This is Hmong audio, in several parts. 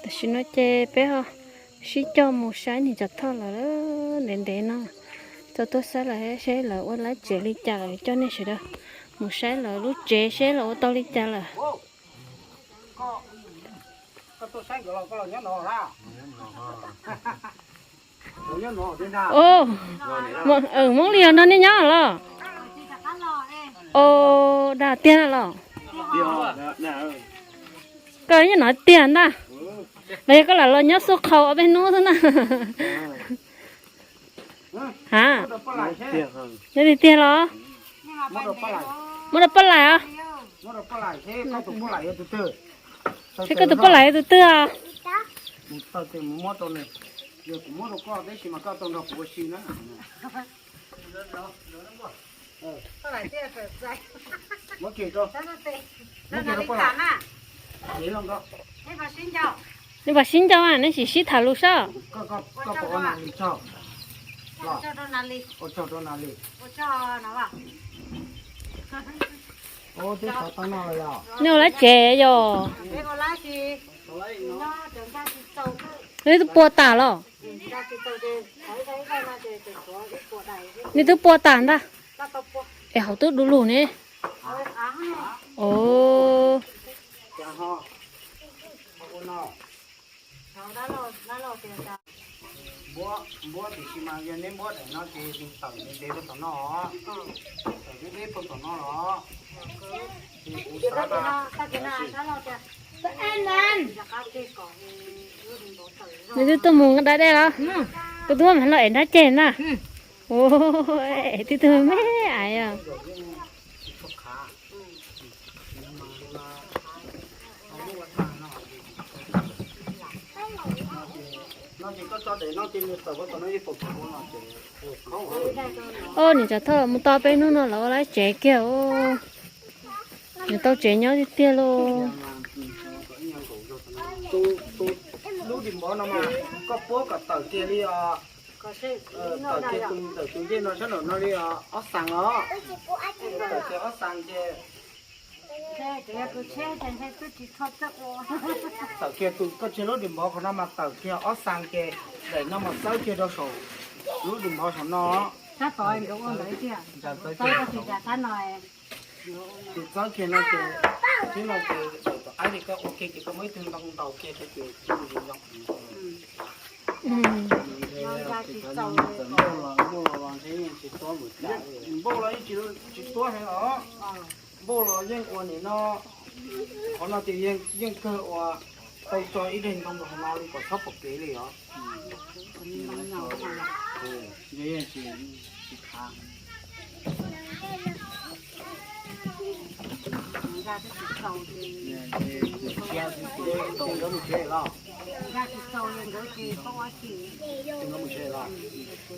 Tam sim no ces peb ho sib coj mus saib niam Tsov Thoj lawv ntev ntev no. Tau tuaj saib lawv seb lawv ua lab tsev li cas lawm, coj nej sawv daws mus saib lawv lub tsev seb lawv ua tau li cas lawm. Hmoob Lis yog nrog nej nyob los? Ua dag tiag los? Koj nyob no tiag ntag. Los yog koj lam los nyob xub qhau ob peb hnub xwb na? Ha, nyob tiag tiag los? Muab rau poj laim os. Seb koj tus poj laim yog tus twg os? Nej pom sib ncauj, nej sim sib tham lus soj. Nej ua lab tsev yog? Nej twb pua tas los? Nej twb pua tas ntag. Es hauv twb du lug ne. Npuab tiam sis mas yog neb npuab daim no ces tawm ntev ntev puag tom no, tawm deb deb puag tom no los. Nws twb tuaj mus nqa dab dej los? Koj twb muab maiv los ev nrab ceg na. Ua, twb tuaj me me ais os. Os, niam Tsov Thoj mus tau peb hnub no lawv ua lab tsev kiag os. Nws tau tsev nyob tiag tiag lauj. Lub dim npov no mas koj puab kom tawm kiag li os. Tawm kiag tus ntawm tus ncej no sab nraum no li os, ob xas os. Tawm kiag ob xas ces tawm kiag tus koj tsev lub dim npov qhov no mas tawm kiag ob xas ces daim no mas txawb kiag rau saum lub dim npov saum no. Ces txawb kiag no ces, tib no ces daim tom qab li koj ua kiag ces koj muab ib tug ntoo ntaus kiag rau ces zoo zoo. Npauj los yeej tsis tuab heev os. Npauj los yeej ua nim no, qhov no ces yeej kawg uas tau tso ib daig ntoo rau hauv no li kom txhob pom kev li os.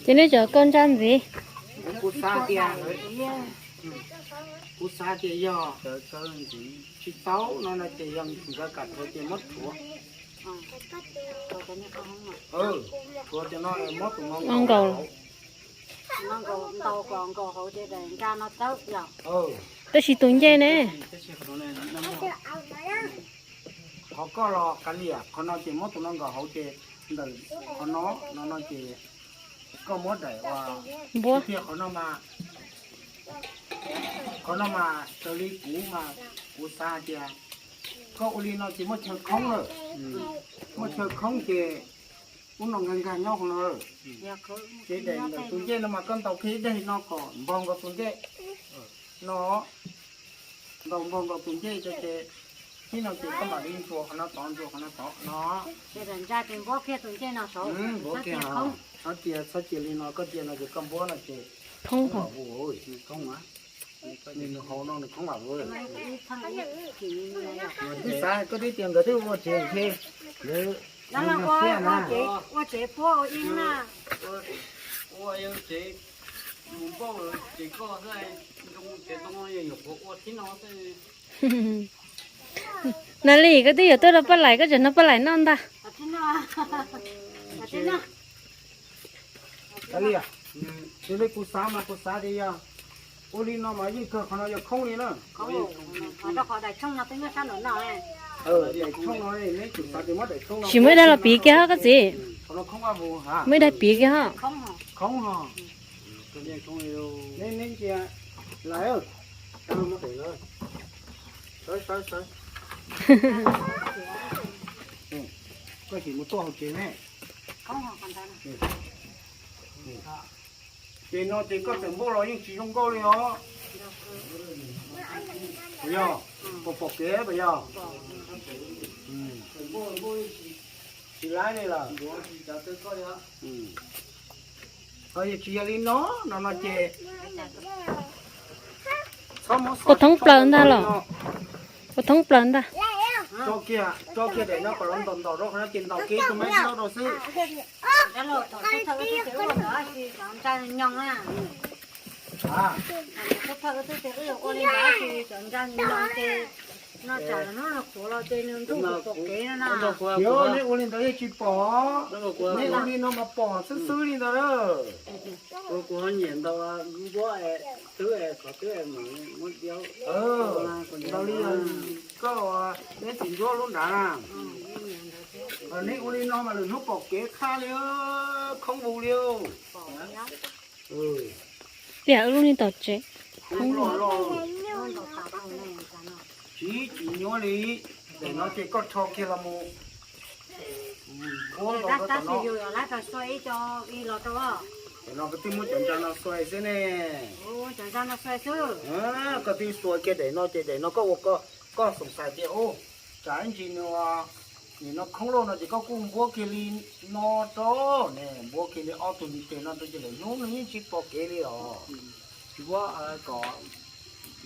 Ces neb cov koj ntsaj ntxiv. Kuv xav tias, kuv xav tias yog tsis tau no no ces yog nkawd kam rhuav ces muab rhuav. Rhuav cov no muab tus no nkaus. Tab sis tus ncej ne? Qhov koj los kav liam, qhov no ces muab tus no nkaus hauv ces ntawm qhov no, no no ces koj muab daim uas npuab tiag qhov no mas, qhov no mas raws li kuv mas kuv xav hais tias koj ua li no ces muaj chaw khoob lawm, muaj chaw khoob ces ub no nkag nkag nyob qhov no lawm. Ces daim ntawm tus ncej no mas koj ntaus kiag ib daim no kom npog nkaus tus ncej no, ntaus npog nkaus tus ncej ces, tib no ces koj mam li ntsuas qhov no tod, ntsuas qhov no tod no. Npuab kiag, txhob cia li no, koj cia no ces koj npuab no ces khoob, khoob, nws hauv no nws khoob vam vw. Kuv xav koj twb tias nkawd twb ua tsev, nkawd ua tsev puab ua ib na. Nali, koj twb yuav tuaj rau paj lais, koj tseem nrog paj lais noj ntag. Raws li kuv xav mas kuv xav tias yog ua li no mas yeej kawg, qhov no yog khoob li na. Tsis muaj ib daim los piv kiag ho koj txiv. Muaj ib daim piv kiag ho. Ces no ces koj txawm npuaj los yeej tsis zoo nkauj li os. Puas yog? Puas pom kev puas yog? Tsis laib li lawm. Ho yog tsis yog li no, no no ces ua thoob plaws ntag los? Ua thoob plaws ntag. Tso kiag, tso kiag daim no kom los ntaus ntaus rau qhov no ces ntaus kiag tus mab nyob rau xwb. Yog nej ua li ntawd yeej tsis pom, nej ua li no mas pom xwb xwb li ntawd. Kuv ho nyiam ntaus npuab twb qhov twb mam muab diaub. Ntaus li koj neb txiv ntsuab lub nrad na. Nej ua li no mas lwm hnub pom kev qhab li, khoob vus li. Tiam wb lub neej tom tsev. Tsis tsis nyuaj li, daim no ces koj rho kiag los mus. Tam no koj twb muab cov ntsa no xuas xwb ne. Koj twb xuas kiag daim no ces daim no koj ua koj xoom xais tias u, tsam ib ntsis nws nim no khoob lauj no ces koj kuj npuab kiag li no rau ne, npuab kiag li ob tug ntiv tes no rau ces lwm hnub nws yeej tsis pom kev li os. Npuab kom,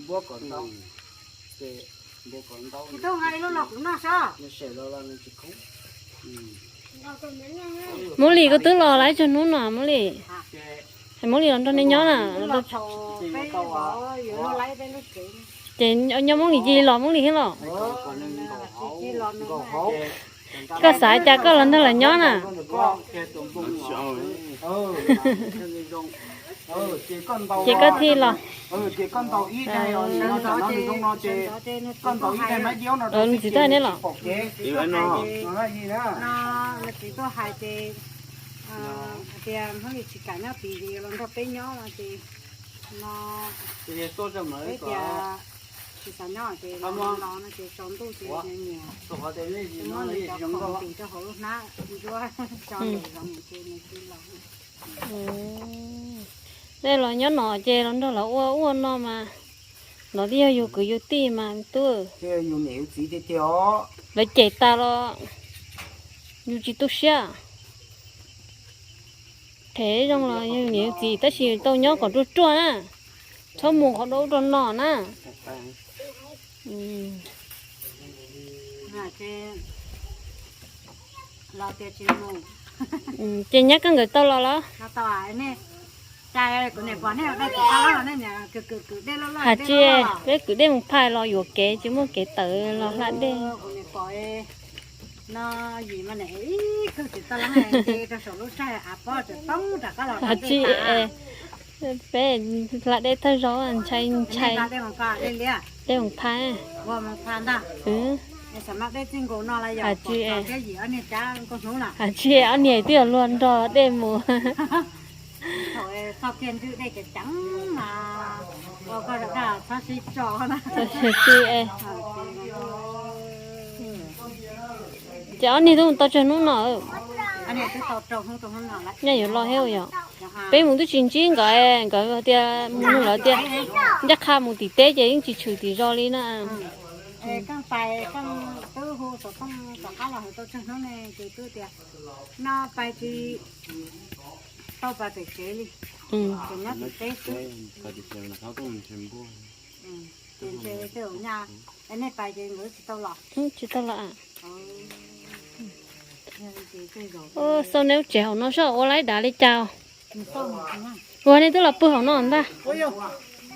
npuab kom ntau, ces npuab kom ntau. Nws sem los los nws tsis khoob. Muab Lis koj twb los lawm tsawg hnub no Muab Lis? Muab Lis los nrog nej nyob na. Ces nyob Muab Lis cia li los Muab Lis thiab los? Koj xav cas koj los nrog lawv nyob na? Ces koj thiaj los. Nws txiv tuaj hais ne los? Nws txiv tuaj hais ces hais tias Hmoob Lis tsis kam nyob tid, los nrog peb nyob no ces no peb tias tsis xav nyob ces los no ces tsaus ntuj ces nws nyiam, muab nws cov khoom tim rau hauv lub hnab ntsuab tso nws zoov ces nws thiaj los. Nej los nyob no ces los nrog lawv ua ua no mas, lawv twb yog yus kwv yus tij mas tub. Yus niam yus txiv tiag tiag os. Lawv cem tas los yus tsis tu siab. Them zoo los yus niam yus txiv tab sis tau nyob kom ruaj ruaj na, txhob mus qhov rau ub rau no na. Ces nyab koj nkawd tau los los? Has tsis, peb kwv dej mus phais los yuam kev tsis muaj kev tawm los hla dej. Has tsis, peb hla dej thawj zaug ntshai ntshai. Dej mus phais. Has tsis, has tsis ob niag twb yuav luag nrog dej mus. Ces ob niag twb mus tau tsawg hnub no? Nyaj yuav los thiab yom. Peb mus twb tsis ntsib nkawd, nkawd tias mus nug lawv tias ncaj qha mus tim teb ces yeej tsis tshwm tim zos li na. Tsis tau los. Xauj nej lub tsev hauv no saib ua laib dav li cas. Ua nej twb los pw hauv no ntag.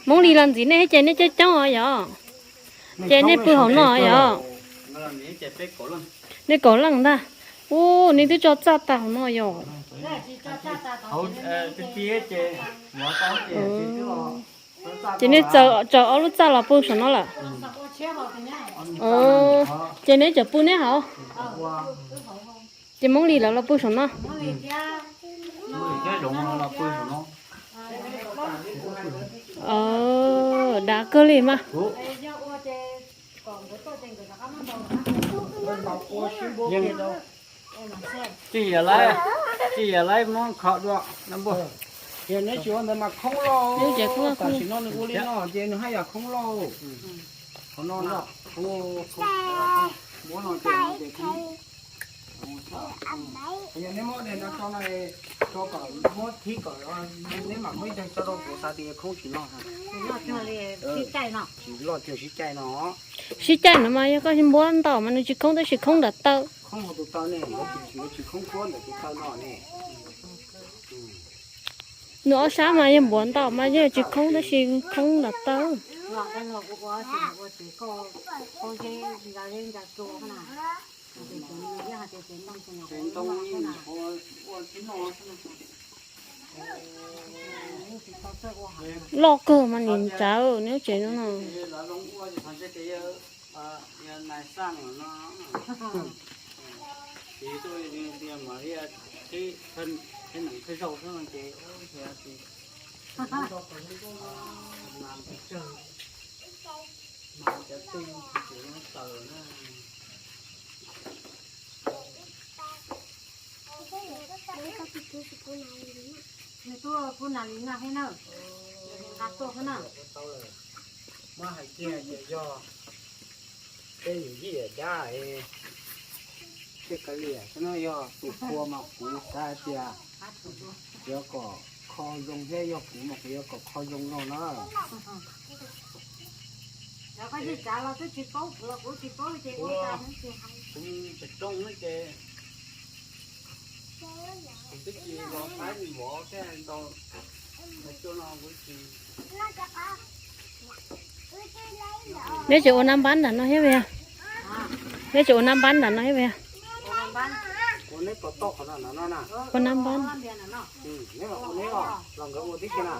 Hmoob Lis los ntxiv nej thiab ces nej coob coob os yom. Ces nej pw hauv no yom. Nej kaum leej ntag. Ub, nej twb tso txaj tag hauv no yom. Ces nej tsaws ob lub txaj los pw saum no lawm. Ces neb cov pw neb hauv, ces Hmoob Lis lawv los pw saum no. Dav kawg li mas. Tsis yam li, tsis yam li muab kho dua no npua. Ces neb tsis ua ntawd mas khoob lauj, tam sim no nws ua li no ces nws haj yam khoob lauj. Qhov no na, muab no ces, yog neb muab daim no tso no, tso kom muab thib kom neb mam muab ib teg tso rau kuv xav tias khoob tsis loj. Tsis loj cuag sib caij no. Sib caij no mas yog koj npuab ntau mas nws tsis khoob tab sis khoob nram taw. Khoob hauv tus taw ne, yuav tsis khoob kuab ntawm tus taw no ne. Nws ob sab mas yog npuab ntau mas yog tsis khoob tab sis khoob nram taw. Loj kawg mas nim ntsav neb tsev no no. Nws tuaj kuv nas li no thiab na, nqa tuaj thiab na. Muab hais kiag tias yog tej yim yim dab, tej kav liam xwb no, yog tus qhua mas kuv xav hais tias yuav kom kho zoo thiab, yog kuv mas kuv yuav kom kho zoo no na. Kuv tsis rooj ces kuv twb tsis los saib nws vov thiab ntau, cua no kuv tsis. Neb tseem ua nab npab nram no thiab puas yog? Neb tseem ua nab npab nram no thiab puas yog? Ua nab npab. Neb los ua neb os, los nkawd ua tib si na.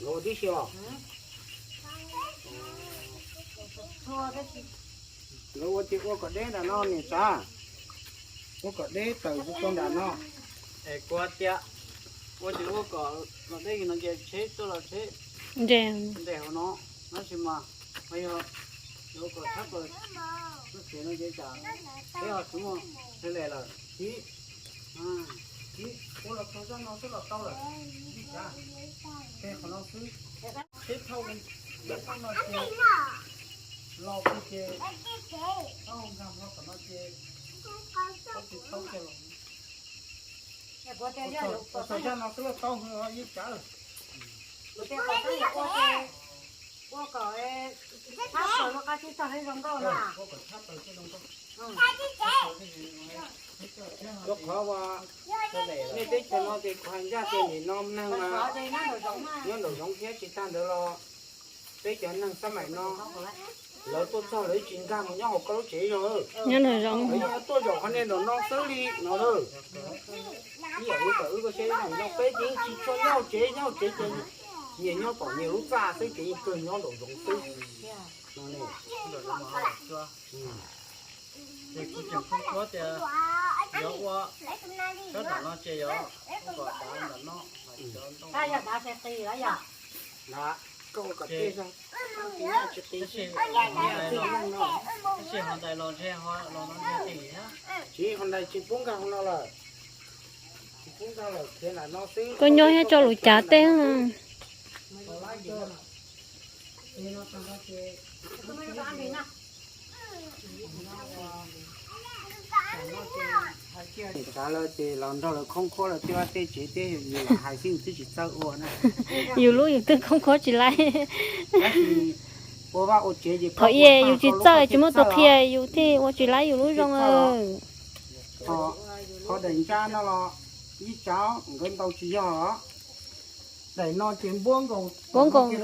Nkawd ua tib si os. Nkawd ua ces ua kom deb nram no niam tsav. Ua kom deb tawm rau nram no. Es kuv tias ua ces ua kom los deb no ces tsheb tuaj los tsheb nres hauv no, tab sis mas yog ua kom tshab plaws lub tsev no ces tsam peb ho tsis muaj tsheb les lawm. Ib, ib, ua los txog zaj no xwb los tau lawm. Ib, ces qhov no xwb. Tsheb thauj, tsheb thauj no ces los ces, tau nkag hlo tom no ces, tau ces tau kiag los. Ua txog zaj no xwb los tau, ib, tsawv. Ua kom tshab plaws thiaj zoo nkauj na. Rau qhov uas nej teb chaws no ces kuv hais ncaj tias nim no neeg mas nyob nraum zoov thiab, tsis tag ntawd los peb cov neeg xab maim no lawv tuaj txog lawv tsis nkag mus nyob hauv koj lub tsev zog. Lawv yeej tuaj zaum qhov niag nraum no xwb li no lawm. Ib yam li kom wb koj siab ib zaug no peb ces yeej tsis tshua nyob hauv tsev, nyob hauv tsev ces nyias nyob tom nyias lub txaj xwb ces yeej kawg nyob nraum zoov xwb no ne. Ces kuv tseem kuj tuav tias yuav ua sab nram no ces yuav ua kom dav nram no, cov ntoo no. Koj ua kom tij, tab sis ho ntais los ntshe ho los no ntshe tim thiab. Tsis, ho ntais tsis pub nkag hauv no lawm. Tsis pub nkag lawm, khiav nram no xwb. Koj nyob thiab tso lus cav tej no. Tsav lawm ces los nrog lawv khoob khuab lawm, tej vaj tej tsev tej yus lam hais xwb, yus twb tsis txawj ua na. Yus lub yus twb khoob khuab tsis laib. Tab sis ua vaj ua tsev ces thaum yus tsis txawj, tsis muaj tus qhia yus thiaj ua tsis laib yus lub zoo. Qhov daim ntsa no los ib tsav nkawd ntaus tsis yog. Daim no ces npuab nkaus, npuab nkaus qhov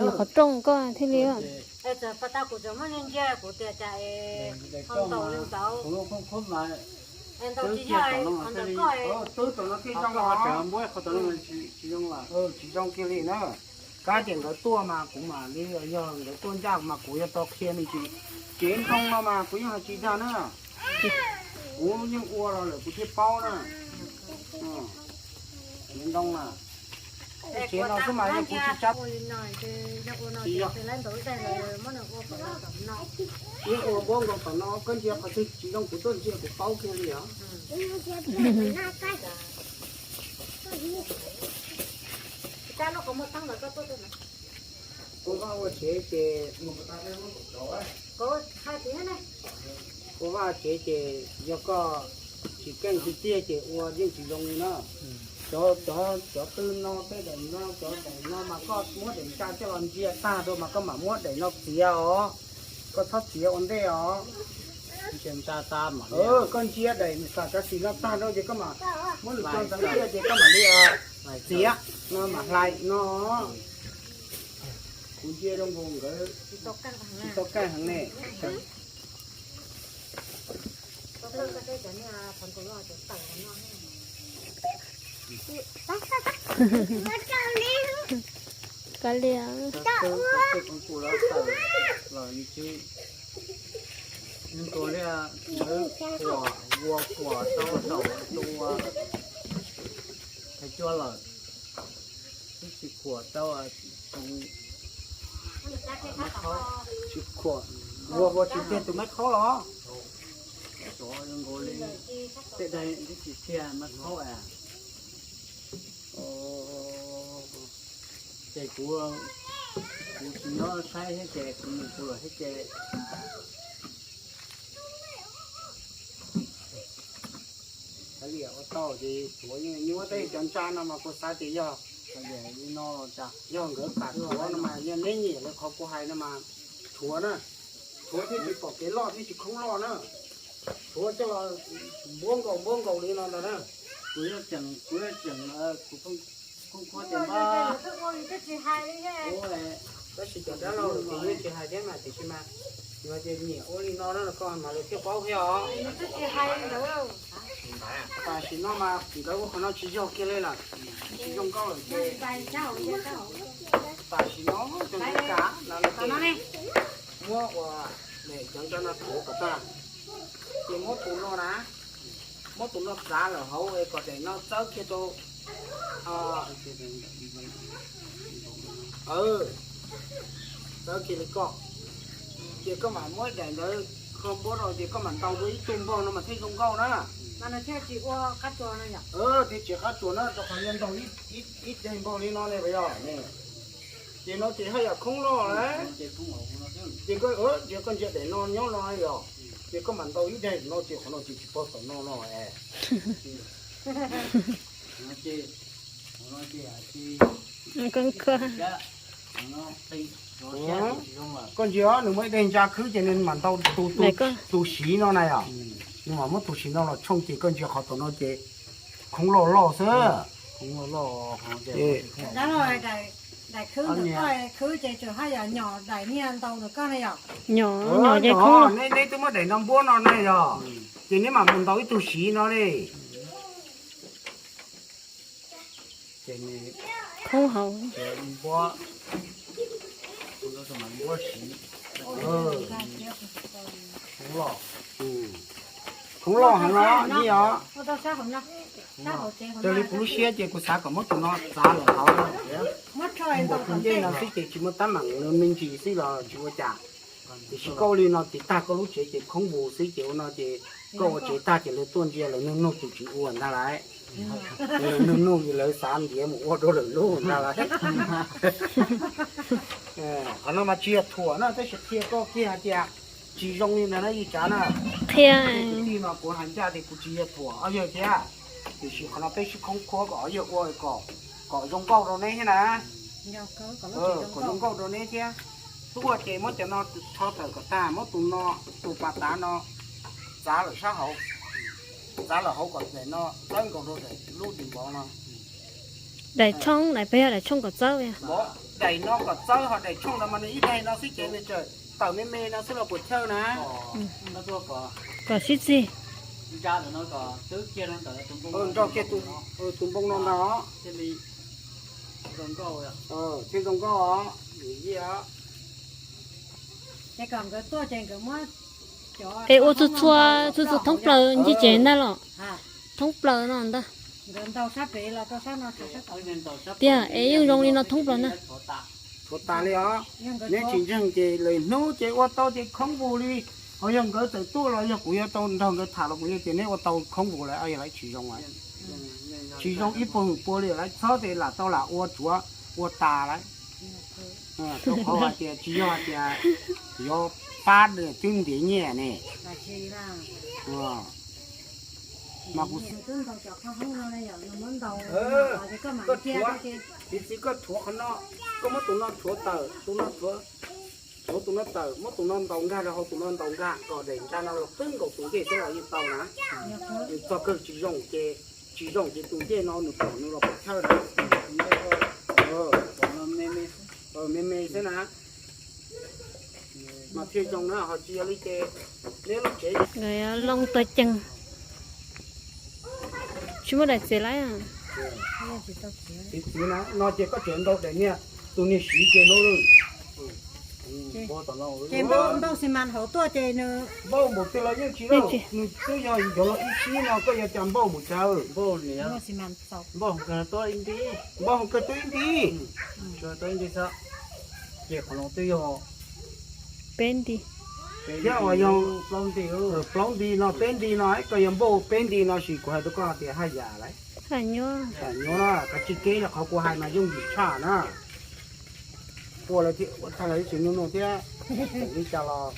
rooj koj thiaj li. Twb tom no thiaj zoo, tsis zoo kiag li na. Kab ces nkawd tuaj mas kuv mam li, yog nkawd tuaj ncaj mas kuv yuav tau qhia me ntsis. Tsev ntoo no mas kuv yeej hais tsis dag na. Kuv yeej ua los lawm kuv thiaj paub na. Tsev ntoo na, tsev no xwb mas yog kuv tsis tsab. Yeej ua npuab nkaus tom no, koj ntsia qhov twg tsis zoo kuv tuaj ntsia kuv paub kiag li os. Ua vaj ua tsev ces, ua vaj tsev ces yog koj tsis keej tiag tiag ces ua yeej tsis zoo li na. Cov, cov, cov tw no tej daim no, cov daim no mas koj muab daim ntsa coj los ntsia tag rau mas koj mam muab daim no txiav os. Koj txhob txiav ua ntej os. Koj ntsia daim xam kav xis no tag rau ces koj mam muab lwm cov ntxeev tiaj ces koj mam li txiav no mam hlais no. Kuv ntsia zoo nkaus nkawd tsis tau kaj heev ne. Kav liam. Ua kuam tau saum tua, hais cua lawm, twb tsis kuam tau, tsis kuam, ua ua tsis tiag tus mab khaub los. Tej daim twb tsis tiag mab khaub a. Ces kuv, kuv tsis nyob saib thiab ces kuv mus kuv lawm thiab ces. Kav liam ua tau ces tsuav yeej nyuaj tej cov ntsa no mas kuv xav tias yog, yog nkawd kam rhuav no mas yog neb nyiam li qhov kuv hais no mas rhuav na, rhuav thiaj tsis pom kev loj thiab tsis khoob loj na, rhuav coj los npuab nkaus npuab nkaus li no ntag na. Kuv yeej tseem, kuv yeej tseem, kuv khoob khuab tias npab. Tab sis cov dab laug ces yeej tsis hais thiab mas tiam sis mas yog tias nyiam ua li no na koj mas lawv thiaj paub thiab os. Tam sim no mas nkawd ua qhov no tsis yog kiag li lawm, tsis zoo nkauj lawm ces tam sim no cov nkawd kam no ces muab ua cov ntsa no rhuav kom tag, ces muab tus no na, muab tus no txav lawm hauv es kom daim no txawb kiag rau, txawb kiag li koj, ces koj mam muab daim ntawd kho npuab rau ces koj mam ntaus dua ib tug npaug no mas thiaj zoo nkauj na. Thiaj tsis qab tsuas na, rau qhov yog ntaus ib daig npaug li no ne puas yog ne. Ces no ces haj yam khoob loj lawm. Ces koj, ces koj ntsia daim no nyob no yog, ces koj mam ntaus ib daig no ces qhov no ces tsis pog tom no no. Koj ntsia nws muaj ib daig ntsa khwb ces nws mam ntaus tus siv no na yom. Nws mam muab tus siv no los tshooj ces koj ntsia qhov tom no ces khoob loj loj xwb. Daim khwb ntawm koj khwb ces tseem haj yam nyom daim niag ntaus ntawm koj ne yom. Nyom, nyom ces khoob loj. Neb, neb twb muab daim no npuab no ne yom, ces neb mam mus ntaus ib tug siv no li. Ces khoob hauv. Npuab, npuab siv. Khoob loj, khoob loj heev no yom. Raws li kuv lub siab ces kuv xav kom muab tus no txav lawm hauv. Tus ntej no xwb ces tsis muaj teeb meem, nws me ntsis xwb los tsis ua cas. Tiam sis koj ua li no ces tag koj lub tsev ces khoob vus xwb ces ua no ces koj ua tsev tag ces lawv tuaj ntsia lawv nug nug tus tswv ua ntag lauj. Lawv nug nug lawv xav ntiav mus ua rau lawm lub ntag lauj. Qhov no mas tsis yog thuam na, tab sis qhia koj kiag hais tias tsis zoo li ntawd na yij tsav na. Qhia kwv tij mas kuv hais ncaj tias kuv tsis yog thuam ob yawg thiab, tiam sis qhov no peb sib khoob khuab kom ob yawg ua kom zoo nkauj rau neb thiab na. Kom zoo nkauj rau neb thiab. Tuaj ces muab cov no rho tawm kom tag, muab tus no, tus pas tav no txav lawm sab hauv, txav lawm hauv kom daim no txawb nkaus rau daim lub dim npov no. Daim tshoob, daim peb yog daim tshoob kom txawb. Daim no kom txawb ho daim tshoob no mas nws ib daim no xwb ces nws tseem tawm me me no xwb los puas chawj na. Kom sib txig. Nrog kiag tus npoo no ntag. Thiaj zoo nkauj os. Es ua txhua txhua, txhua txhua thoob plaws ncig tsev ntag los? Thoob plaws no ntag. Tiag, es yeej zoo li no thoob plaws na. Tshuav tas li os. Neb tsis ntseeg ces lwm hnub ces ua tau ces khoob vus li. Ho yog nkawd txawm tuaj los yog kuv yuav tau nrog nkawd tham los kuv yeej tias neb ua tau khoob vus lawm, yog lawv tsis zoo. Tsis zoo ib puag hwm pua li lawm, txhob tias lam tau lam ua, tsuav ua tas lawm. Rau qhov hais tias tsis yog hais tias yuav pab twb ntiav nyiaj ne. Mas kuv, piv txwv koj rhuav, koj muab tus no rhuav tawm, tus no rhuav, rhuav tus no tawm, muab tus no ntaus nkag rau hauv, tus no ntaus nkag kom daim ntsa no los qwb nkaus tus ncej xwb los yeej tau na. Nws txog kawg tsis zoo ces, tsis zoo ces tus ncej no nws pom nws los pom thawj na. Me me xwb na. Mas thiaj zoo na, ho tsis yog li ces neb lub tsev, nkawd loo tuag ceeg, tsis muaj daim txiav lawm. Piv txwv na, no ces koj tseem ntaus daim niag, tus niag siv ces no lawm. Ces npauj xi mas hauv tuaj ces nws npauj npaum twg los yeej tsis, nws twb yog yuav los ib sib no koj yuav cas npauj mus tsawv. Npauj kawg tuaj ib nti. Ces qhov no twb yog peb nti. Thiab uas yog plaub nti no, peb nti no, koj yuav npauj peb nti no sis kuv hais rau koj tias haj yam lawm. Haj nyuab na, kav tsij keb, qhov kuv hais mas yooj yim tshaj na. Ua lawv thiab ua tag lawv tsis nug nug thiab, li cas los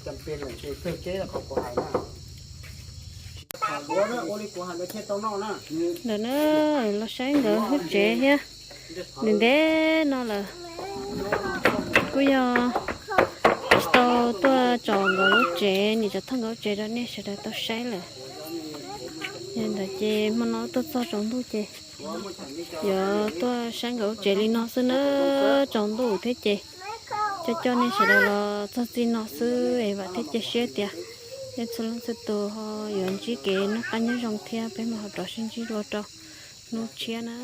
cas pes lawm ces kawg keb qhov kuv hais na. Ua li kuv hais lawv thiaj tau noj na. Ntawm na, los saib nkawd lub tsev thiab. Ntev ntev no lawm kuj yog tsis tau tuaj tsom nkawd lub tsev, nim tsom thauj nkawd lub tsev rau nej sawv daws tau saib lawm. Yog ntawd ces hmo no tuaj txog tsaus ntuj ces yuav tuaj saib nkawd lub tsev li no xwb na, tsaus ntuj thiab ces coj coj nej sawv daws los txog txij no xwb es vam thiab cia siab tias nej txhua leej txhua tus ho yuav ntsib kev noj qab nyob zoo thiab peb mam ho rov sib ntsib dua rau hnub tshiab na.